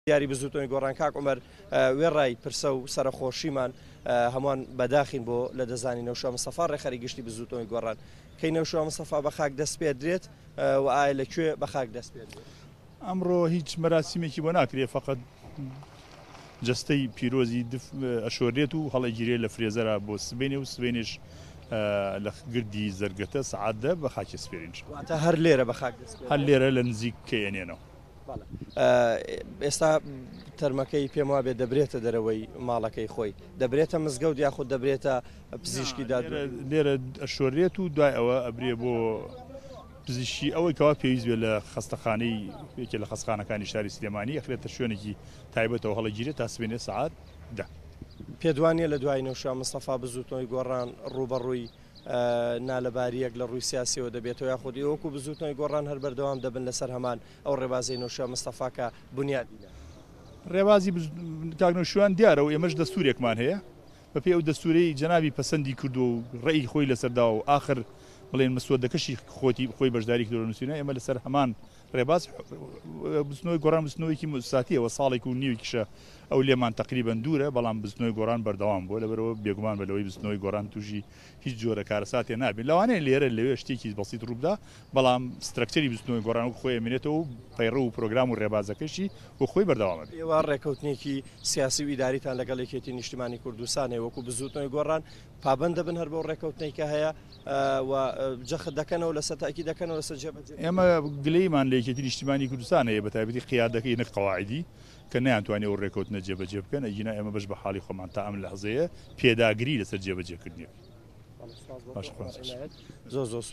دیاری بزووتنەوەی گۆڕان کاک عومەر وێڕای پرسە و سەرەخۆشیمان هەمووان بەداخین بۆ لە دەستدانی نەوشا مستەفا ڕێکخەری گشتی بزووتنەوەی گۆڕان کەی نەوشا مستەفا بە خاک دەسپێدرێت و ئایا لە کوێ بە خاک دەسپێدرێت؟ ئەمڕۆ هیچ مەراسیمێکی بۆ ناکرێت فەقەت جەستەی پیرۆزی ئەشۆرێت و هەڵەگیرێت لە فرێزەرا بۆ سبەینێ و سبەینێش لە گردی زەرگەتە سەعات دە بە خاکی سپێرین. واتە هەر لێرە بە خاک دەسپێدرێت؟ هەر لێرە لە نزیک کەیەنێنەوە. ئێستا تەرمەکەی پێم وابێت دەبرێتە دەرەوەی ماڵەکەی خۆی دەبرێتە مزگەوت یاخود دەبرێتە پزیشکی داد لێرە ئەشۆرێت و دوای ئەوە ئەبرێ بۆ پزیشکی ئەوەی کەوا پێویست بێت لە خەستەخانەی یەکێ لە خەستخانەکانی شاری سلێمانی ئەخرێتە شوێنێکی تایبەتەوە هەڵەگیرێت تا سبەینێ سەعات دە. پێت وانیە لە دوای نەوشا مستەفا بزوتنەوەی گۆڕان ڕووبەڕووی نالەبارییەک لە ڕووی سیاسیەوە دەبێتەوە یاخود ئێوە وەکو بزوتنەوەی گۆڕان هەر بەردەوام دەبن لەسەر هەمان ئەو ڕێبازەی نەوشیروان مستەفا کە بونیادی نا؟ ڕێبازی کاک نەوشیروان دیارە و ئێمەش دەستورێکمان هەیە بەپێی ئەو دەستورەی جەنابی پەسەندی کردووە و ڕەئی خۆی لەسەر داوە و ئاخر بڵێن مسوەدەکەشی خۆتی خۆی بەشداری کردووە لە نووسینە ئێمە لەسەر هەمان ڕێباز بزوتنەوەی گۆڕان بزوتنەوەیەکی موسساتیە و ساڵێک و نیوێکیشە ئەو لێمان تەقریبەن دوورە بەڵام بزوتنەوەی گۆڕان بەردەوام بووە لەبەرئەوە بێگومان بە لەوەی بزوتنەوەی گۆڕان تووشی هیچ جۆرە کارەساتێ نابێت لەوانەیە لێرە لەوێ شتێکی بەسیت ڕووبدا بەڵام سترەکچەری بزوتنەوەی گۆڕان وەک خۆی ئەمێنێتەوە و پەیڕەو و پرۆگرام و ڕێبازەکەشی وەک خۆی بەردەوام ئەبێت. ئێوە ڕێکەوتنێکی سیاسی و ئیداریتان لەگەڵ یەکێتی نیشتیمانی کوردستان هەیە وەکو بزوتنەوەی گۆڕان پابەند دەبن هەر بەو ڕێکەوتنەی کە هەیە و جەخت دەکەنەوە لەسەر تاکید دەکەنەوە لەسەر جێبەجێکردنی؟ ئێمە گلەییمان لە یەکێتی نیشتیمانی کوردستان هەیە بەتایبەتی قیادەکەی نەک قەواعیدی کە نەیانتوانی ئەو ڕێکەوتنە جێبەجێ بکەن ئەگینا ئێمە بەش بە حاڵی خۆمان تا ئەم لەحزەیە پێداگری لەسەر جێبەجێکردنی ئەکەین. زۆر زۆر.